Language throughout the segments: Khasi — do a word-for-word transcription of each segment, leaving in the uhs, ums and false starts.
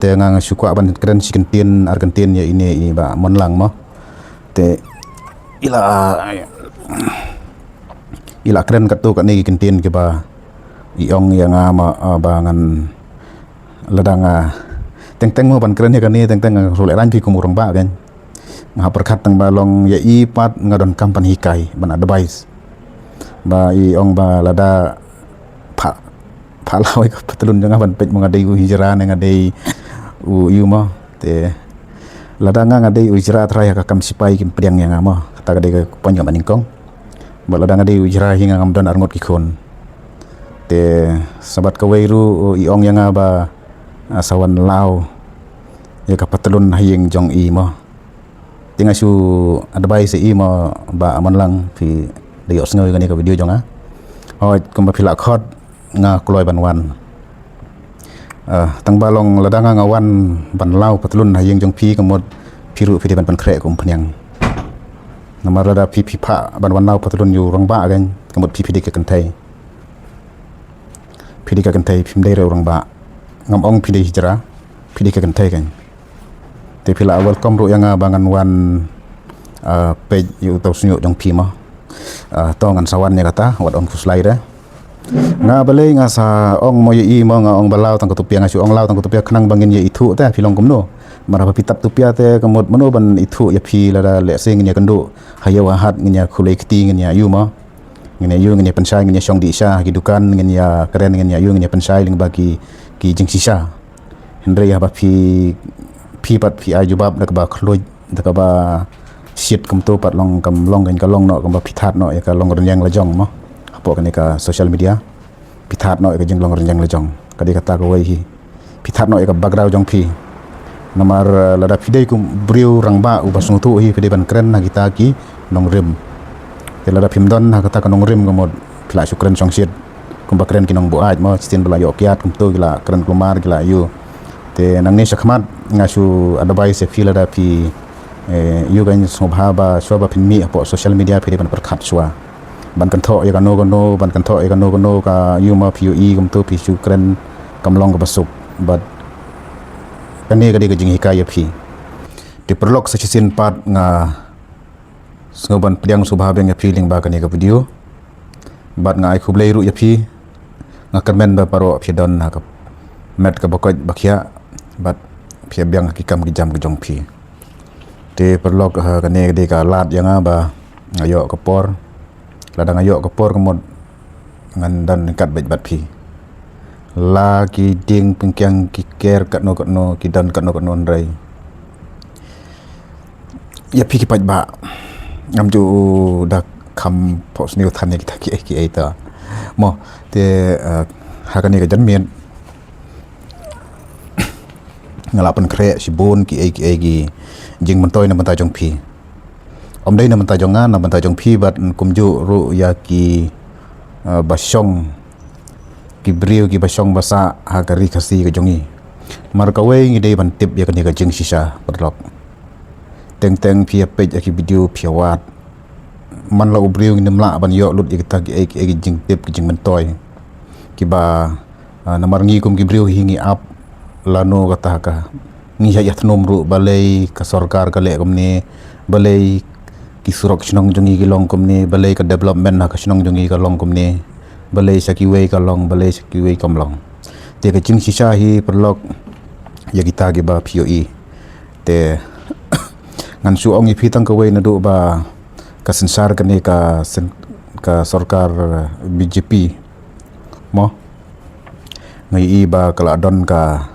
Te nga nga shu kwah ban kren shi kyntien ar kyntien ïa ine i Bah Monlang mo. Te i la i la kren katto katne ki kyntien kiba i ong ïa nga ma, ah, ba ngan lada nga teng teng mo ban kren ïa kane teng teng nga ruh leh rang phi kum u rangbah kan. Nga hap pyrkhat tang ba long ïa i pat nga donkam ban hikai ban advice. Ba i ong ba lada pha pha law ïa ka patlun jong nga ban peit mo nga dei u hijra ne nga dei u ïu mo. Te lada nga nga dei u hijra trai ha ka kam sipai kim pdiang ïa nga mo. Kata ka dei ka point kaba nyngkong. Ba lada nga dei u hijra hi nga ngam don arngut ki khun. Te sabat kawei ruh i ong ïa nga ba, ah, sa wan law ïa ka patlun ha ïing jong i mo. Te nga shu advice ïa i mo Bah Monlang phi da ïohsngew ïa kane ka video jong nga. Hooid kumba phi la khot nga kloi ban wan. Ah, tang ba long lada nga nga wan ban law patlun ha ïing jong phi ka mut phi ruh phi dei ban pynkhreh kum phniang. Namar lada phi phi phah ban wan law patlun ïa u rangbah kan ka mut phi phi dei ka kynthei. Phi dei ka kynthei phim dei ruh u rangbah. Ngam ong phi dei hijra phi dei ka kynthei kan. Te phi la welcome ruh ïa nga ba ngan wan, ah, peit ïa uto u shñiuh jong phi mo. Ah, to ngan sa wan ïa kata wat ong khuslai re. Nga balei nga sa ong mo ïa i mo nga ong ba law tang ka tupia nga shu ong law tang ka tupia khnang ba ngin ïa ithuh te phi long kumno. Namar ba phi tap tupia te ka mut mano ban ithuh ïa phi lada lehse ngin ïa kynduh ha ïew ha hat ngin ïa khulei kti ngin ïa ïu mo. Ngin ïa ïu ngin ïa pynshai ngin ïa shong dih sha ha ki dukan ngin ïa kren ngin ïa ïu ngin ïa pynshai lyngba ki ki jingshisha. Hynrei haba phi phi pat phi ai jubab da kaba khluid da kaba shit kumto pat long kam long kan ka long noh kumba phi thad noh ïa ka long rynïeng la jong mo. Hapoh kane ka social media phi thad noh ïa ka jinglong rynïeng la jong ka dei kata kawei hi. Phi thad noh ïa ka background jong phi. Namar, eh, lada phi dei kum briew rangbah uba sngewthuh hi phi dei ban kren ha kita ki nongrim. Te lada phim don ha kata ka nongrim ka mut phi la shu kren shongshit. Kumba kren ki nongbuaid mo shisien ba la ïoh kiad kumto ki la kren kulmar ki la ïu. Te nangne shakhmat nga shu advice ïa phi lada phi, eh, ïu kan sngewbha ba shuwa ba phin mih hapoh social media phi dei ban pyrkhat shuwa. Ban kynthoh ïa kano kano ban kynthoh ïa kano kano ka ïu ma phi ïohi kumto phi shu kren kam long kaba suk. Bad kane ka dei ka jinghikai ïa phi. Te paralok sa shisien pat nga sngew ban pdiang sngewbha biang ïa phi lyngba kane ka video. Bad nga ai khublei ruh ïa phi. Nga kyrmen ba baroh phi don ha ka met kaba koit ba khiah bad phi biang ha ki kam ki jam ka jong phi. Te paralok, ha kane ka dei ka lad ïa nga ba nga ïoh ka por. Lada nga ïoh ka por ka mut ngan don ryngkat bad bad phi. La ki dieng pynkiang ki ker katno katno ki don katno katno hynrei ïa phi ki paidbah ngam ju da kham phohsniew than ïa kita kiei kiei ta. Mo te, eh, ha kane ka janmiet nga la pynkhreh shibun kiei kiei ki jingmyntoi na bynta jong phi. Ym dei na bynta jong nga na bynta jong phi bad kumjuh ruh ïa ki, eh, ba shong ki briew kiba shong ba sah ha ka ri Khasi ka jong ngi. Mar kawei ngi dei ban tip ïa kane ka jingshisha paralok. Teng teng phi ïa peit ïa ki video phi ïa wad. Man la u briew ngim lah ban ïoh lut ïa kita kiei kiei ki jingtip ki jingmyntoi. Kiba, ah, namar ngi kum ki briew hi ngi ap lano kata ka ngi ïa ïathnum ruh balei ka sorkar ka leh kumne, balei ki surok shnong jong ngi ki long kumne, balei ka development ha ka shnong jong ngi ka long kumne, balei sa kiwei ka long, balei sa kiwei kam long. Te ka jingshisha hi paralok ïa kita kiba phi ïohi. Te ngan shu ong ïa phi tang kawei naduh ba ka synshar kane ka syn-, ka sorkar B J P mo. Nga ïohi ba ka la don ka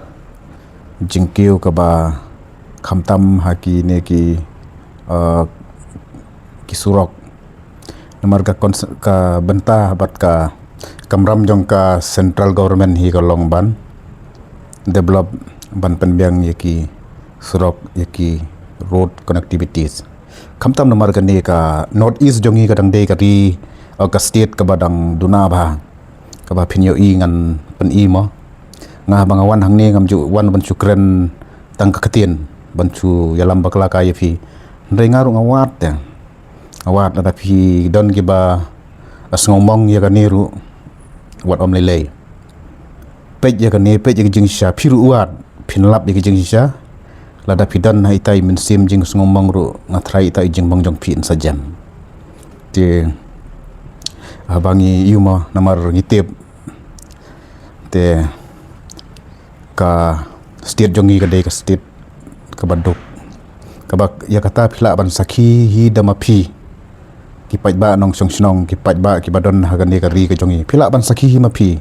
jingkiew kaba khamtam ha kine ki, eh, ki surok. Namar ka cons-, ka bynta bad ka kamram jong ka central government hi ka long ban develop ban pynbiang ïa ki surok ïa ki road connectivities. Khamtam namar kane ka North East jong ngi ka dang dei ka ri, eh, ka state kaba dang duna bha. Kaba phin ïohi ngan pyni mo. Nga ba nga wan hangne ngam ju wan ban shu kren tang ka ktien ban shu ïalam bakla ka ïa phi. Hynrei nga ruh nga wad te. Nga wad lada phi don kiba sngew mong ïa kane ruh wat ym lei lei. Peit ïa kane, peit ïa ka jingshisha phi ruh wad. Phin lap ïa ki jingshisha. Lada phi don ha ita i mynsiem jingsngewmong ruh, nga tharai ita i jingmong jong phi in sa jem. Te haba ngi ïohi mo, namar ngi tip te ka state jong ngi ka dei ka state kaba duk, kaba ïa kata phi lah ban sakhi hi da ma phi, ki paidbah nongshong shnong, ki paidbah kiba don ha kane ka ri ka jong ngi. Phi lah ban sakhi hi ma phi.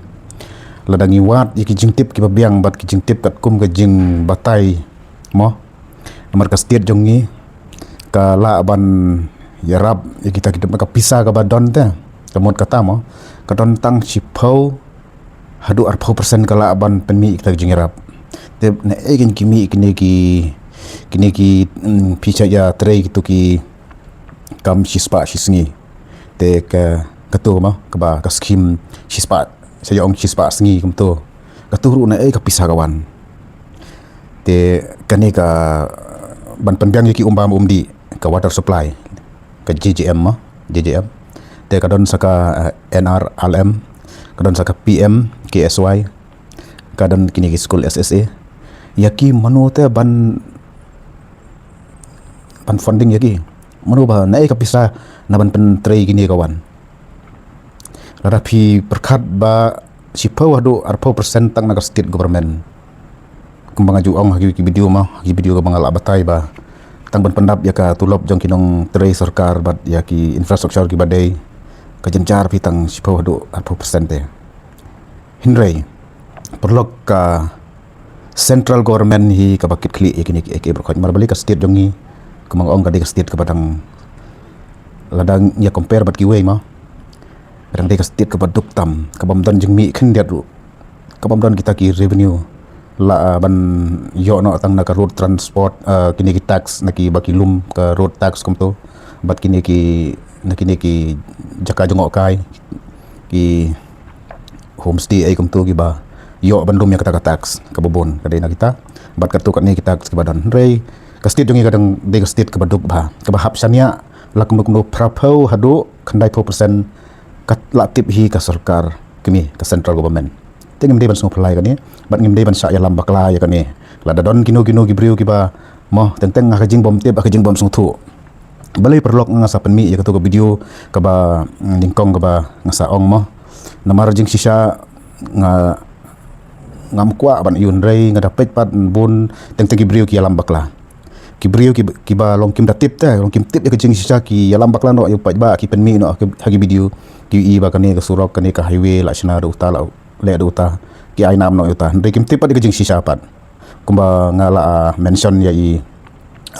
Lada ngi wad ïa ki jingtip kiba biang bad ki jingtip katkum ka jingbatai mo, namar ka state jong ngi ka lah ban ïarap ïa kita ki, ka pisa kaba don te, ka mut kata mo, ka don tang shiphew haduh arphew percent ka lah ban pynmih kita ki jingïarap. Te naei kein ki mih kine ki, kine ki, mm, pisa ïa trei kito ki kam shispah shisngi. Te ka, kato mo, kaba ka skim shispah, sa ïa ong shispah sngi kumto. Kato ruh naei ka pisa ka wan. Te kane ka ban pynbiang ïa ki um bam um dih, ka water supply, ka J J M mo, J J M. Te ka don sa ka, eh, N R L M, ka don sa ka P M K S Y, ka don kine ki school S S A. Ïa ki mano te ban, ban funding ïa ki? Mano ba naei ka pisa na ban pyntrei kine ka wan? Lada phi pyrkhat ba shiphew haduh arphew percent tang na ka state government. Kumba nga ju ong ha ki video mo, ha ki video kaba nga lah batai ba tang ban pyndap ïa ka tulop jong ki nongtrei sorkar bad ïa ki infrastructure kiba dei, ka jynjar phi tang shiphew haduh arphew percent te. Hynrei paralok, ka central government hi kaba kit khlieh ïa kine ki, ïa ki baroh khoit. Namar balei ka state jong ngi, kumba nga ong, ka dei ka state kaba dang, lada ïa compare bad kiwei mo, ka dang dei ka state kaba duk tam, kaba ym don jingmih khyndiat ruh, kaba ym don kita ki revenue lah, ah, ban ïoh noh tang na ka road transport, ah, kine ki tax na kiba ki lum, ka road tax kumto, bad kine ki, na kine ki jaka jngohkai, ki homestay ei kumto, kiba ïoh ban lum ïa kata ka tax kaba bun, ka dei na kita. Bad katto katne ki tax kiba don. Hynrei ka state jong ngi ka dang dei ka state kaba duk bha, kaba hap shaniah la kumno kumno, phraphew haduh khyndaiphew percent ka la tip hi ka sorkar kmie, ka central government. Te ngim dei ban sngewphylla ïa kane, bad ngim dei ban shah ïalam bakla ïa kane. Lada don kino kino ki briew kiba mo, teng teng ha ka jingbymtip, ha ka jingbymsngewthuh. Balei paralok, nga sa pynmih ïa kato ka video kaba, mm, nyngkong kaba nga sa ong mo. Namar jingshisha nga, ngam kwah ban ïoh, hynrei nga da peit pat bun teng teng ki briew ki ïalam bakla. Ki briew ki, kiba long kim da tip te, long kim tip ïa ka jingshisha, ki ïalam bakla noh ïa u paidbah, ki pynmih noh ha ki, ha ki video, ki ïohi ba kane ka surok, kane ka highway la shna da uta, la leh da uta, ki ai nam noh ïa uta. Hynrei kim tip pat ïa ka jingshisha pat. Kumba nga la, ah, mention ïa i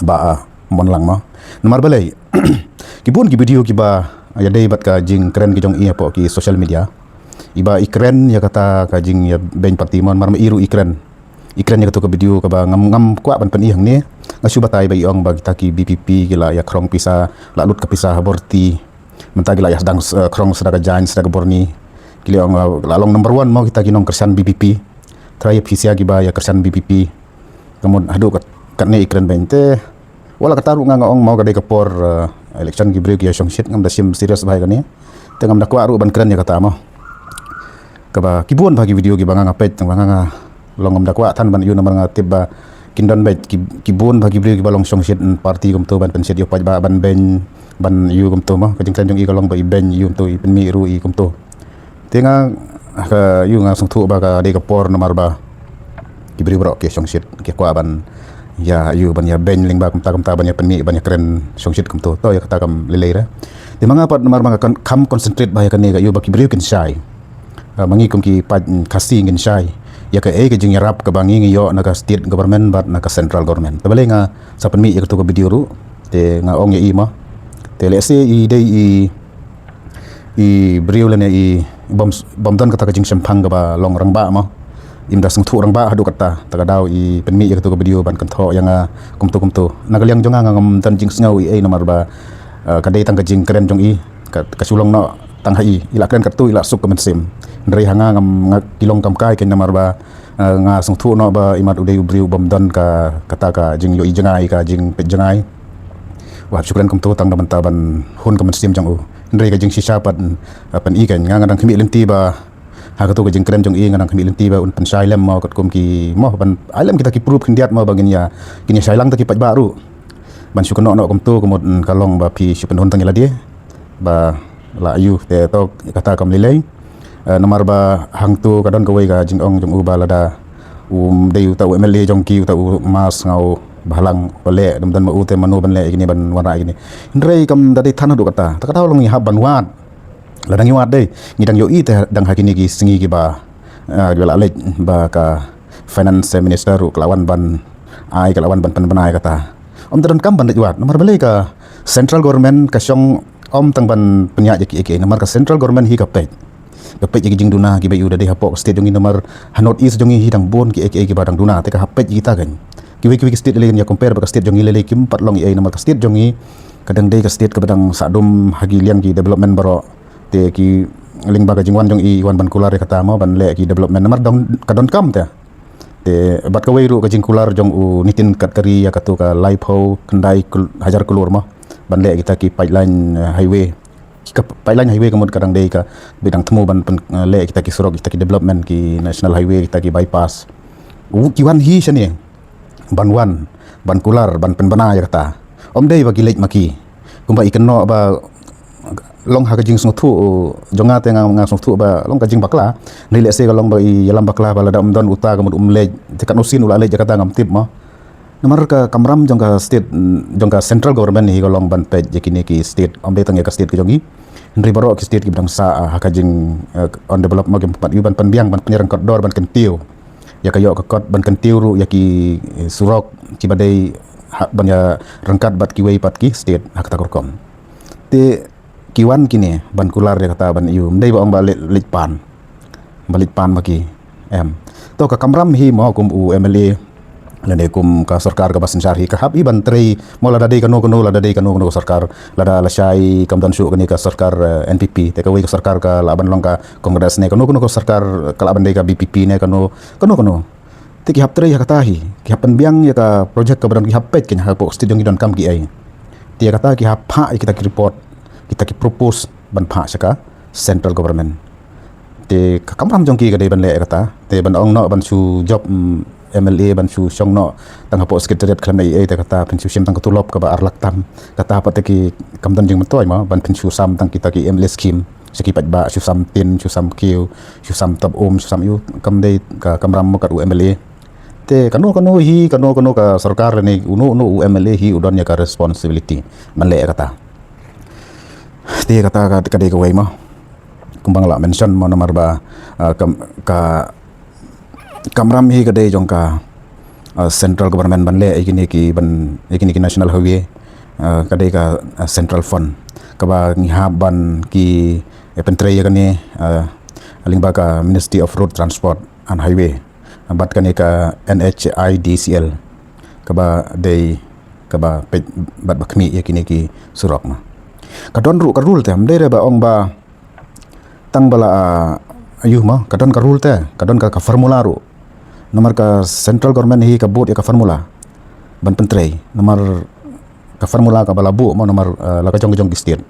Bah, ah, Mon Lang mo. Namar balei? Ki bun ki video kiba ïadei bad ka jingkren ki jong i hapoh ki social media. Iba i kren ïa kata ka jingïabeiñ party mo, namar ma i ruh i kren. I kren ïa kato ka video kaba ngam, ngam kwah ban pyni hangne. Nga shu batai ba i ong ba kita ki V P P ki la ïakhrong pisa, la lut ka pisa ha Borti. Mynta ki la ïa sdang, eh, khrong sdang ka jaiñ, sdang ka borni. Ki la ong, eh, la long number one mo kita ki nongkyrshan V P P. Trai ïa phi sha kiba ïakyrshan V P P. Ka mut haduh kat, katne i kren beiñ te. Wat la katta ruh nga, nga ong mo, ka dei ka por, eh, election, ki briew ki ïa shongshit, ngam da shim serious bha ïa kane. Te ngam da kwah ruh ban kren ïa kata mo. Kaba ki bun bha ki video kiba nga, nga peit, tang ba nga, nga long ngam da kwah than ban ïoh, namar nga tip ba kin don beit ki, ki bun bha ki briew kiba long shongshit, mm, party kumto, ban pynshit ïa u paidbah, ban beiñ, ban ïa u kumto mo. Ka jingkren jong i ka long ba i beiñ ïa u kumto, i pynmih ruh ïa u kumto. Te nga, ka ïa u nga sngewthuh ba ka dei ka por, namar ba ki briew baroh ki shongshit, ki kwah ban ïa, ïa u ban ïabeiñ lyngba kumta kumta, ban ïapynmih, ban ïakren shongshit kumto. To ïa kata kam lei lei re. Te ma nga pat, namar ba nga kan, kham concentrate bha ïa kane, ka ïa u ba ki briew kin shai. Ah, ma ngi kum ki paid, mm, Khasi ngin shai ïa kaei ka jingïarap kaba ngi ngi ïoh na ka state government bad na ka central government. Te balei nga sa pynmih ïa kato ka video ruh, te nga ong ïa i mo. Te lehse i dei i, i briew lane i bym, bym don kata ka jingshemphang kaba long rangbah mo. Im da sngewthuh rangbah haduh katta, ta ka daw i pynmih ïa kato ka video ban kynthoh ïa nga kumto kumto. Na ka liang jong nga, nga ngam don jingsngew ei ei, namar ba, ah, ka dei tang ka jingkren jong i, ka, ka shu long noh tang ha i, i la kren katto i la suk ka mynsiem. Hynrei ha nga ngam, nga, ki long kam kai kein, namar ba, eh, nga sngewthuh noh ba imat u dei u briew bym don ka, kata ka jingïohi jngai, ka jingpeit jngai. Wat shu kren kumto tang da mynta ban hun ka mynsiem jong u. Hynrei ka jingshisha pat, eh, pyni kein, nga, nga dang khmih lynti ba Ha katu ka jingkren jong i nga nang khmih lynti ba un pynshai lem mo katkum ki mo ban ai lem kita ki proof khyndiat mo ba ngin ïa, ngin ïa shai lang ta ki paidbah ruh. Ban shu kynnoh noh kumtu ka mut, mm, ka long ba phi shu pynhun tang ïa lade ba la ïoh te to kata kam lei lei. Eh, namar ba hangtu ka don kawei ka jingong jong u ba lada um dei uta u M L A jong ki, uta u Mas Sngewbhalang ba leh, dum don ma u te mano ban leh ïa kine ban wanrah ïa kine. Hynrei kam da dei than haduh kata. Ta kata long ngi hap ban wad. Lada ngi wad dei, ngi dang ïohi te dang ha kine ki sngi kiba, ah, kiba la leit ba ka finance minister ruh ka la wan ban ai, ka la wan ban pynbna ïa kata. Ym da donkam ban leit wad, namar balei ka central government ka shong ym tang ban pynïaid ïa kiei kiei, namar ka central government hi ka peit. Ka peit ïa ki jingduna kiba ïoh da dei hapoh ka state jong ngi, namar ha North East jong ngi hi dang bun kiei kiei kiba dang duna, te ka hap peit ïa kita kan. Kiwei kiwei ki state lei ïa compare bad ka state jong ngi lei lei kim pat long ei, namar ka state jong ngi ka dang dei ka state kaba dang sah dum ha ki liang ki development baroh. Te ki lyngba ka jingwan jong i, i wan ban kular ïa kata mo ban leh ki development, namar dang ka donkam te. Te bad kawei ruh ka jingkular jong u Nitin Gadkari ïa katu ka laiphew khyndai kl-, hajar klur mo ban leh kita ki pipeline, eh, highway. Ki ka pipeline highway ka mut ka dang dei kaba dang thmu ban pyn, eh, leh kita ki surok, kita ki development, ki national highway, kita ki bypass. U ki wan hi shane ban wan ban kular ban pynbna ïa kata. Ym dei ba ki leit ma ki. Kumba i kynnoh ba long ha ka jingsngewthuh jong nga te nga, nga sngewthuh ba long ka jingbakla. Hynrei lehse ka long ba i ïalam bakla ba lada ym don uta ka mut um leit te katno sien u la leit ïa kata ngam tip mo. Namar ka kamram jong ka state, jong ka central government hi ka long ban peit ïa kine ki state, ym dei tang ïa ka state ka jong ngi. Hynrei baroh ki state kiba dang sah, ah, ha ka jing, eh, undeveloped mo, kim pat ïoh ban pynbiang, ban pynïaryngkat dor, ban kyntiew ïa ka ïoh ka kot, ban kyntiew ruh ïa ki, eh, surok kiba dei ha, ban ïaryngkat bad kiwei pat ki state ha kata ka rukom. Te ki wan kine ban kular ïa kata ban ïoh, ym dei ba ong ba leit, leit pan, ba leit pan ma ki. Em. To ka kamram hi mo kum u M L A lane kum ka sorkar kaba synshar hi ka hap hi ban trei mo, lada dei kano kano, lada dei kano kano ka sorkar, lada lashai kam don shuh kane ka sorkar, eh, N P P, te kawei ka sorkar ka lah ban long ka Congress ne kano kano ka sorkar, ka lah ban dei ka V P P ne kano kano kano. Te ki hap trei ha kata hi, ki hap pynbiang ïa ka project kaba don, ki hap peit kane hapoh state jong ngi donkam kiei. Te ïa kata ki hap phah ïa kita ki report, kita ki propose ban phah sha ka central government. Te ka kamram jong ki ka dei ban leh ïa kata. Te ban ong noh ban shu jop, mm, M L A ban shu shong noh tang hapoh secretariat khlem ei ei, te kata phin shu shim tang ka tulop kaba ar lak tam. Kata pat te ki kam don jingmyntoi mo ban phin shu sam tang kita ki M L A scheme. Sha ki paidbah, shu sam tin, shu sam kiew, shu sam top um, shu sam ïoh, kam dei ka kamram mo kat u M L A. Te kano kano hi, kano kano ka sorkar lane uno uno u M L A hi u don ïa ka responsibility ban leh ïa kata. Te kata ka, ka dei kawei mo. Kumba nga la mention mo namar ba, ah, kam, ka kamram hi ka dei jong ka, ah, central government ban leh ïa kine ki ban, ïa kine ki national highway, ah, ka dei ka, ah, central fund. Kaba ngi hap ban ki, eh, pyntrei ïa kane, ah, lyngba ka Ministry of Road Transport and Highway. Bad kane ka N H I D C L kaba dei kaba peit bad ba khmih ïa kine ki surok mo. Ka don ruh ka rule te, ym dei re ba ong ba tang ba la, ah, ïoh mo, ka don ka rule te, ka don ka, ka formula ruh. Namar ka central government hi ka bud ïa ka formula ban pyntrei. Namar ka formula kaba la buh mo, namar, ah, la ka jong ka jong ki state.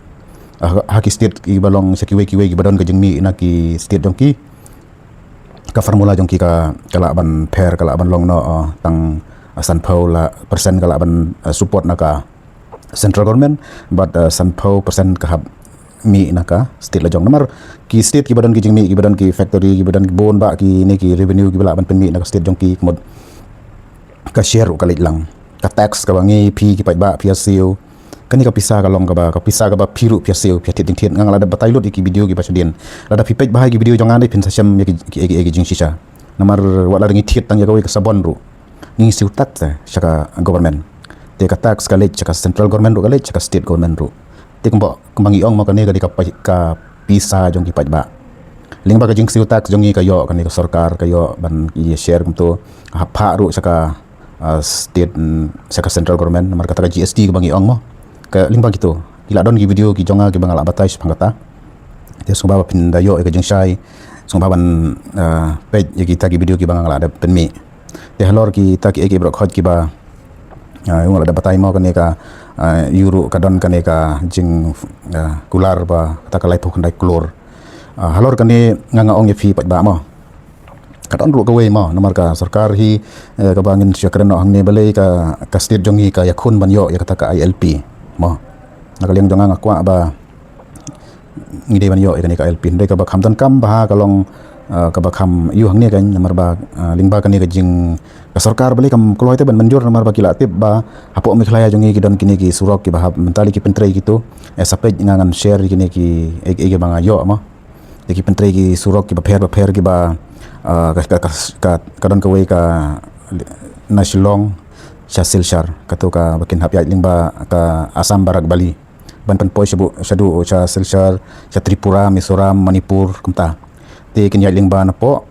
Ah, ha ki state kiba long sha kiwei kiwei kiba don ka jingmih na ki state jong ki, ka formula jong ki ka, ka lah ban pher, ka lah ban long noh, ah, tang, ah, sanphew la percent ka lah ban, ah, support na ka central government, bad, ah, sanphew percent ka hap mih na ka state la jong. Namar ki state kiba don ki jingmih, kiba don ki factory, kiba don ki bun bah kine ki revenue kiba lah ban pynmih na ka state jong ki, ka mut ka share ruh ka leit lang. Ka tax kaba ngi, phi ki paidbah phi ïa siew, kane ka pisa ka long kaba, ka pisa kaba phi ruh phi ïa siew, phi ïa thied jingthied. Nga la dep batai lut ïa ki video kiba shadien. Lada phi peit bha ïa ki video jong nga dei phin sa shem ïa ki, ki, ki, ki jingshisha. Namar wat la dang ngi thied tang ïa kawei ka sabon ruh, ngi siew tax te sha ka government. Te ka tax ka leit sha ka central government ruh, ka leit sha ka state government ruh. Te kumba, kumba ngi ong mo, kane ka dei ka pai-, ka pisa jong ki paidbah. Lyngba ka jingsiew tax jong ngi ka ïoh kane ka sorkar, ka ïoh ban ïa share kumto, hap phah ruh sha ka, ah, state, mm, sha ka central government, namar kata ka G S T kaba ngi ong mo. Ka lyngba kito, ki la don ki video ki jong nga kiba nga la batai shaphang kata. Te sngewbha ba phin da ïoh ïa ka jingshai, sngewbha ban, ah, peit ïa kita ki video kiba nga la dep pynmih. Te halor kita kiei kiei baroh khoit kiba, ah, nga la dep batai mo, kane ka, ah, ïoh ruh ka don kane ka jing, ah, kular ba kata ka laiphew khyndai klur. Ah, halor kane nga nga ong ïa phi pat ba mo. Ka don ruh kawei mo, namar ka sorkar hi, eh, kaba ngin shu kren noh hangne balei ka, ka state jong ngi ka ïakhun ban ïoh ïa kata ka I L P mo. Na ka liang jong nga nga kwah ba ngi dei ban ïoh ïa kane ka I L P. Hynrei kaba kham donkam bha ka long, ah, kaba kham ïoh hangne kan, namar ba, ah, lyngba kane ka jing ka sorkar balei kam kloi te ban mynjur, namar ba ki la tip ba hapoh Meghalaya jong ngi ki don kine ki surok kiba hap, mynta lei ki pyntrei kito. Eh, sa peit nga ngan share kine ki, eh, eh, kiba nga ïoh mo. Te ki pyntrei ki surok kiba pher ba pher kiba, ah, ka, ka, ka, ka, ka don kawei ka na Shillong sha Silchar, kato kaba kin hap ïaid lyngba ka Assam Barak Valley ban pynpoi shaduh, shaduh sha Silchar, sha Tripura, Mizoram, Manipur, kumta. Te kin ïaid lyngba napoh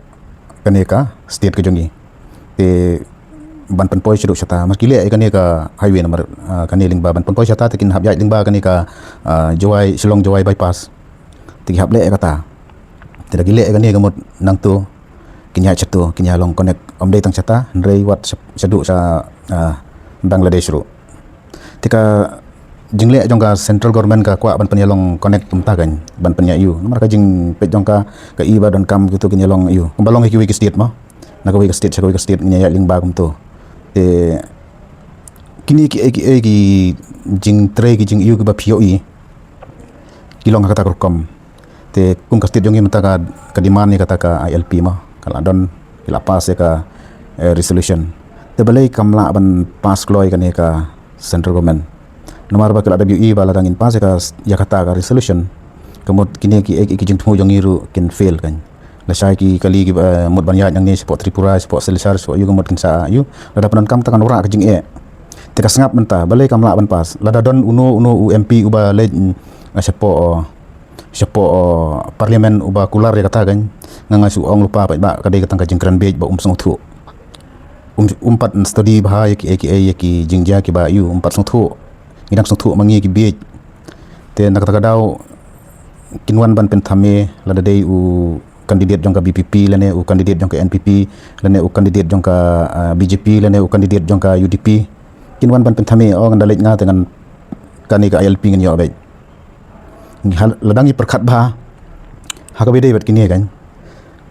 kane ka state ka jong ngi. Te ban pynpoi shaduh shata, mar ki leh ïa kane ka highway namar, ah, kane lyngba ban pynpoi shata, te kin hap ïaid lyngba kane ka, ah, Jowai, Shillong Jowai bypass. Te ki hap leh ïa kata. Te da ki leh ïa kane ka mut nangto kin ïaid shato, kin ïa long connect. Ym dei tang shata, hynrei wat sha-, shaduh sha, ah, Bangladesh ruh. Te ka jingleh jong ka central government ka kwah ban pynïalong connect kumta kan, ban pynïaid ïa u. Namar ka jingpeit jong ka, ka i ba donkam kito kin ïalong ïa u. Kumba long ha kiwei ki state mo. Na kawei ka state sha kawei ka state ngin ïaid lyngba kumto. Te kine ki, ki, ki jingtrei ki jingïohi kiba phi ïohi ki long ha kata ka rukom. Te kum ka state jong ngi mynta ka, ka demand ïa kata ka I L P mo, ka la don, ki la pass ïa ka, eh, resolution. Te balei kam lah ban pass kloi kane ka central government? Namar ba ki la dep ïohi ba lada ngin pass ïa ka, ïa kata ka resolution, ka mut kine ki, ki, ki jingthmu jong ngi ruh kin fail kan. Lashai ki kali kiba, eh, mut ban ïaid nangne shapoh Tripura, shapoh Silchar, shapoh ïu ka mut kin sa ïu. Lada pyndonkam ta kan wanrah ka jingeh. Te ka sngap mynta, balei kam lah ban pass? Lada don uno, uno u M P uba leit, mm, shapoh, oh, shapoh, oh, parliament uba kular ïa kata kan. Nga nga shu ong lypa pat ba ka dei ka tang ka jingkren bieit ba um sngewthuh. Um, um pat study bha ïa ki, ïa ki, ïa ki jingjia kiba ïu, um pat sngewthuh. Ngi dang sngewthuh ma ngi ki bieit. Te na kata ka daw kin wan ban pynthame lada dei u candidate jong ka V P P lane u candidate jong ka N P P lane u candidate jong ka, ah, B J P lane u candidate jong ka U D P. Kin wan ban pynthame, oh, ngan da leit nga te ngan kane ka I L P ngan ïoh beit. Ngi hal-, lada ngi pyrkhat bha ha kaba dei bad kine kan,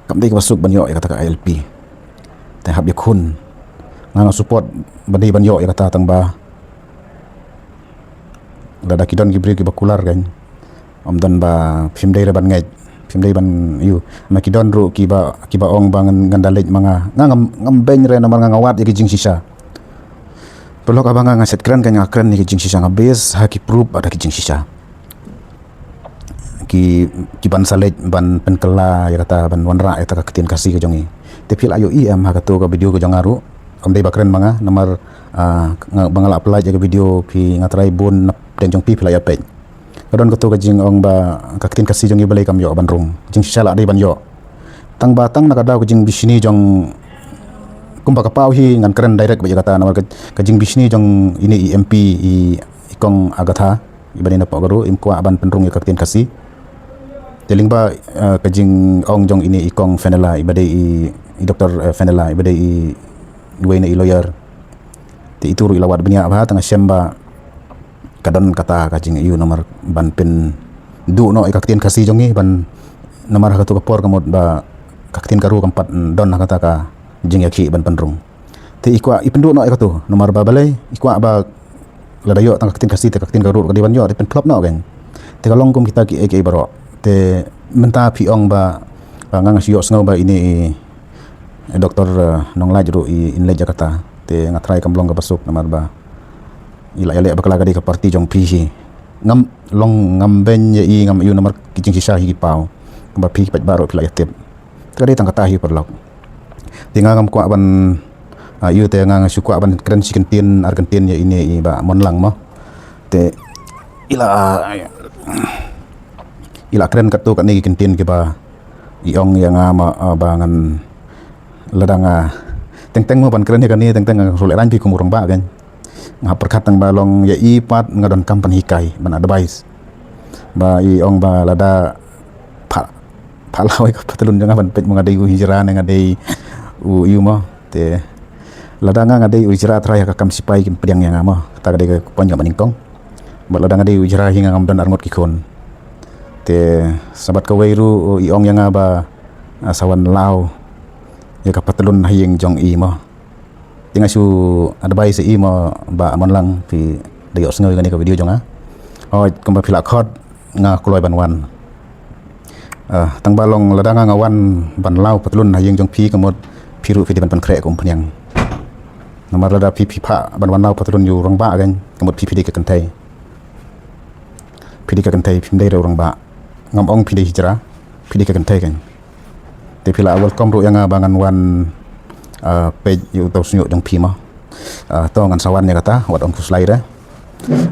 kam dei kaba suk ban ïoh ïa kata ka I L P. Te hap ïakhun. Nga nga support ba dei ban ïoh ïa kata tang ba lada ki don ki briew kiba kular kan, ym don ba phim dei re ban ngeit, phim dei ban ïu. Ma ki don ruh kiba, kiba ong ba ngan, ngan da leit ma nga. Nga ngam, ngam beiñ re namar nga nga wad ïa ki jingshisha. Paralok, haba nga nga set kren kan nga kren ïa ki jingshisha, nga base ha ki proof bad ha ki jingshisha. Ki, ki ban sa leit ban pynkylla ïa kata, ban wanrah ïa kata ka ktien Khasi ka jong ngi. Te phi la ïohi em ha kato ka video ka jong nga ruh, ym dei ba kren ma nga namar, ah, nga, ba nga la pyllait ïa ka video phi nga trai bun na pdeng jong phi, phi la ïa peit. Ka don kato ka jingong ba ka ktien Khasi jong ngi balei kam ïoh ban rung. Jingshisha la dei ban ïoh. Tang ba tang na ka daw ka jingbishni jong, kumba ka paw hi ngan kren direct beit ïa kata namar ka, ka jingbishni jong ine i M P i, i Kong Agatha iba dei na Pohgaro, im kwah ban pynrung ïa ka ktien Khasi. Te lyngba, eh, ka jingong jong ine i Kong Fenella iba dei i, i Doktor, eh, Fenella iba dei i, iwei na i lawyer. Te itu ruh i la wad bniah bha, tang nga shem ba ka don kata ka jingïohi namar ban pynduh noh ïa ka ktien Khasi jong ngi, ban namar ha kato ka por ka mut ba ka ktien ka ruh kam pat don ha kata ka jingïakhih ban pynrung. Te i kwah i pynduh noh ïa kato namar ba balei, i kwah ba lada ïoh tang ka ktien Khasi te ka ktien ka ruh ka dei ban ïoh, te pynphlop noh kan. Te ka long kum kita kiei kiei baroh. Te mynta phi ong ba, ah, nga nga shu ïohsngew ba ine i, eh, Doktor, eh, Nonglait ruh i, in leit ïa kata. Te nga trai kam long kaba suk namar ba i la ïaleh bakla ka dei ka party jong phi hi. Ngam long, ngam beiñ ïa i, ngam ïohi namar ki jingshisha hi ki paw. Ba phi pat baroh phi la ïa tip. Te ka dei tang kata hi paralok. Te nga ngam kwah ban, ah, ïohi te nga nga shu kwah ban kren shi kyntien ar kyntien ïa ine i Bah Monlang mo. Te i la, ah, i la kren katto katne ki kyntien kiba i ong ïa nga ma, ah, ba ngan lada nga teng teng mo ban kren ïa kane teng teng nga shu lehrain phi kum u rangbah kan. Nga pyrkhat tang ba long ïa i pat nga donkam pynhikai ban advice. Ba i ong ba lada pha, pha lawei ka patlun jong nga ban peit mo nga dei u hijra ne nga dei u ïu mo. Te lada nga nga dei u hijra trai ha ka kam sipai kim pdiang ïa nga mo. Kata ka dei ka point kaba nyngkong. Bad lada nga dei u hijra hi nga ngam don arngut ki khun. Te sabat kawei ruh i ong ïa nga ba, ah, sa wan law ïa ka patlun ha ïing jong i mo. Te nga shu advice ïa i mo ba Amon lang, phi da ïohsngew ïa kane ka video jong nga. Hooid, kumba phi la khot nga kloi ban wan. Ah, tang ba long lada nga nga wan ban law patlun ha ïing jong phi, ka mut phi ruh phi dei ban pynkhreh ka umphniang. Namar lada phi phi phah ban wan law patlun ïa u rangbah kein, ka mut phi phi dei ka kynthei. Phi dei ka kynthei, phim dei re u rangbah. Ngam ong phi dei hijra, phi dei ka kynthei kein. Te phi la welcome ruh ïa nga ba ngan wan, ah, peit ïa uta u shñiuh jong phi mo. Ah, to ngan sa wan ïa kata, wat ong khuslai re.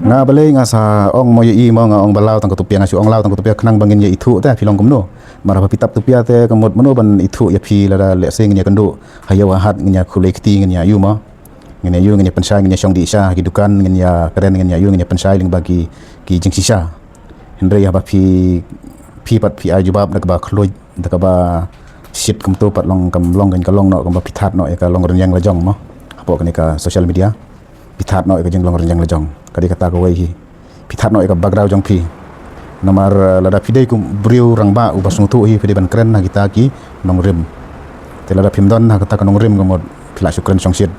Nga balei nga sa ong mo ïa i mo, nga ong ba law tang ka tupia, nga shu ong law tang ka tupia khnang ba ngin ïa ithuh te phi long kumno. Mar haba phi tap tupia te ka mut mano ban ithuh ïa phi lada lehse ngin ïa kynduh ha ïew ha hat, ngin ïa khulei kti, ngin ïa ïoh mo. Ngin ïa ïoh, ngin ïa pynshai, ngin ïa shong dih sha ki dukan, ngin ïa kren, ngin ïa ïoh, ngin ïa pynshai lyngba ki, ki jingshisha. Hynrei haba phi, phi pat phi ai jubab da kaba khluid, da kaba shit kumto pat long kam long kein, ka long noh kumba phi thad noh ïa ka long rynïeng la jong mo. Hapoh kane ka social media phi thad noh ïa ka jinglong rynïeng la jong. Ka dei kata kawei hi. Phi thad noh ïa ka background jong phi. Namar, eh, lada phi dei kum briew rangbah uba sngewthuh hi, phi dei ban kren ha kita ki nongrim. Te lada phim don ha kata ka nongrim ka mut phi la shu kren shongshit.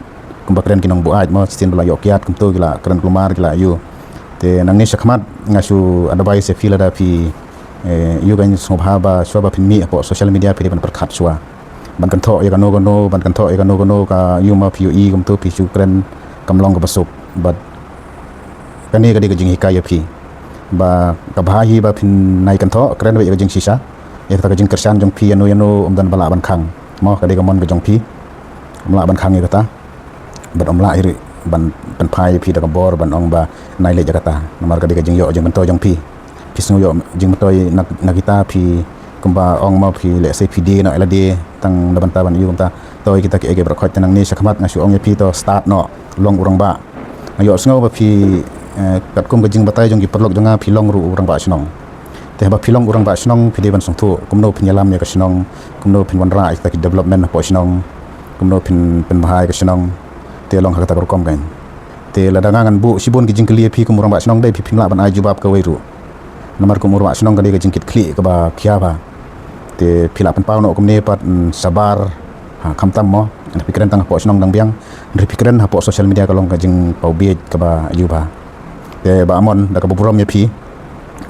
Kumba kren ki nongbuaid mo, shisien ba la ïoh kiad kumto ki la kren kulmar ki la ïoh. Te nangne shakhmat nga shu advice ïa phi lada phi, eh, ïoh ban sngewbha ba shuwa ba phin mih hapoh social media phi dei ban pyrkhat shuwa. Ban kynthoh ïa kano kano, ban kynthoh ïa kano kano ka ïoh ma phi ïohi kumto phi shu kren kam long kaba suk. Bad kane ka dei ka jinghikai ïa phi. Ba ka bha hi ba phin nai kynthoh, kren beit ïa ka jingshisha. Ïa kata ka jingkyrshan jong phi ïano ïano ym don ba lah ban khang. Mo, ka dei ka mon ka jong phi. Ym lah ban khang ïa kata. Bad ym lah hi ruh ban pynphai ïa phi da ka bor ban ong ba nai leit ïa kata. Namar ka dei ka jingïoh jingmyntoi jong phi. Phi sngew ïoh jingmyntoi na, na kita phi kumba ong ma phi lehse phi die noh ïa lade tang na bynta ban ïoh kumta. To ïa kita kiei kiei baroh khoit te nangne shakhmat nga shu ong ïa phi to start noh long u rangbah. Nga ïohsngew ba phi, eh, katkum ka jingbatai jong ki paralok jong nga phi long ruh u rangbah shnong. Te haba phi long u rangbah shnong phi dei ban sngewthuh kumno phin ïalam ïa ka shnong, kumno phin wanrah ïa kita ki development hapoh shnong, kumno phin pynbha ïa ka shnong. Te long ha kata ka rukom kein. Te lada nga ngan buh shibun ki jingkylli ïa phi kum u rangbah shnong dei phi phim lah ban ai jubab kawei ruh. Namar kum u rangbah shnong ka dei ka jingkitkhlieh kaba khia bha. Te phi lah pynpaw noh kumne pat, mm, shabar, ha, khamtam mo. Hynrei phi kren tang hapoh shnong dang biang, hynrei phi kren hapoh social media ka long ka jingpawbieit kaba ïoh bha. Te Bah Amon, da kaba burom ïa phi,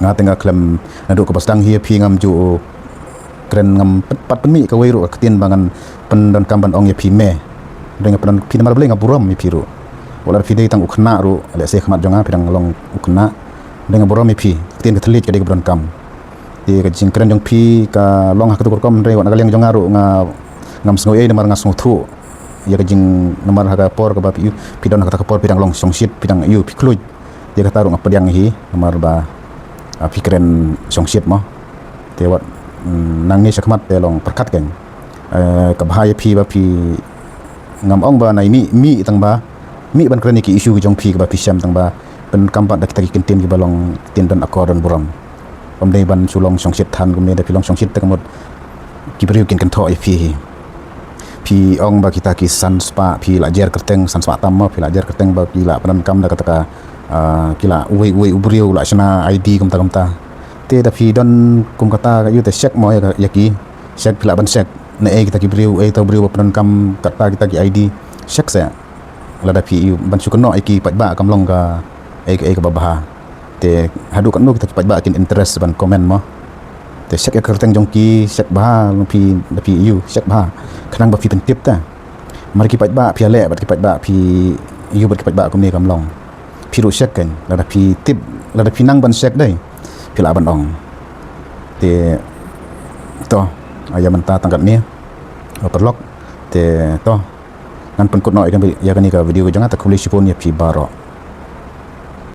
nga te nga khlem naduh kaba sdang hi ïa phi ngam ju kren, ngam pat, pat pynmih kawei ruh ka ktien ba ngan pyndonkam ban ong ïa phi me. Hynrei nga pyndonkam phi namar balei, nga burom ïa phi ruh. Wat la phi dei tang u khynnah ruh, lehse khmat jong nga phi dang long u khynnah. Hynrei nga burom ïa phi, ka ktien ka thylliej ka dei kaba donkam. Te ka jingkren jong phi ka long ha katu ka rukom, hynrei wat na ka liang jong nga ruh nga, ngam sngew ei namar nga sngewthuh ïa ka jing, namar ha ka por kaba phi, phi don ha kata ka por phi dang long shongshit, phi dang ïoh phi khluid. Ïa kata ruh nga pdiang hi namar ba, ah, phi kren shongshit mo. Te wat, mm, nangne shakhmat te long pyrkhat kein. Eh, ka bha ïa phi ba phi, ngam ong ba nai mih, mih tang ba mih ban kren ïa ki issue ki jong phi kaba phi shem, tang ba pyndonkam pat da kita ki kyntien kiba long ktien don akor don burom. Ym dei ban shu long shongshit than kumne, da phi long shongshit te ka mut ki briew kin kynthoh ïa phi hi. Phi ong ba kita ki san spah, phi la jer kyrteng, san spah tam mo, phi la jer kyrteng ba ki la pyndonkam da kata ka, ah, ki la uwei uwei u briew la shna I D kumta kumta. Te da phi don kum kata ka ïoh te check mo ïa, ïa ki. Check, phi lah ban check. Na ei kita ki briew, ei ta u briew ba pyndonkam kata kita ki I D. Check se. Lada phi ïoh ban shu kynnoh ïa ki paidbah kam long ka ei ka, ei kaba bha. Te haduh katno kita ki paidbah kin interest ban comment mo. Te check ïa ka kyrteng jong ki, check bha, long phi, da phi ïoh, check bha. Khnang ba phi pyntip ta. Mar ki paidbah phi ïaleh bad ki paidbah phi ïoh bad ki paidbah kumne kam long. Phi ruh check kein, lada phi tip, lada phi nang ban check dei. Phi lah ban ong. Te to, ïa mynta tang katne. Paralok. Te to. Ngan pynkut noh ïa kane, ïa kane ka video ka jong nga, te khublei shibun ïa phi baroh.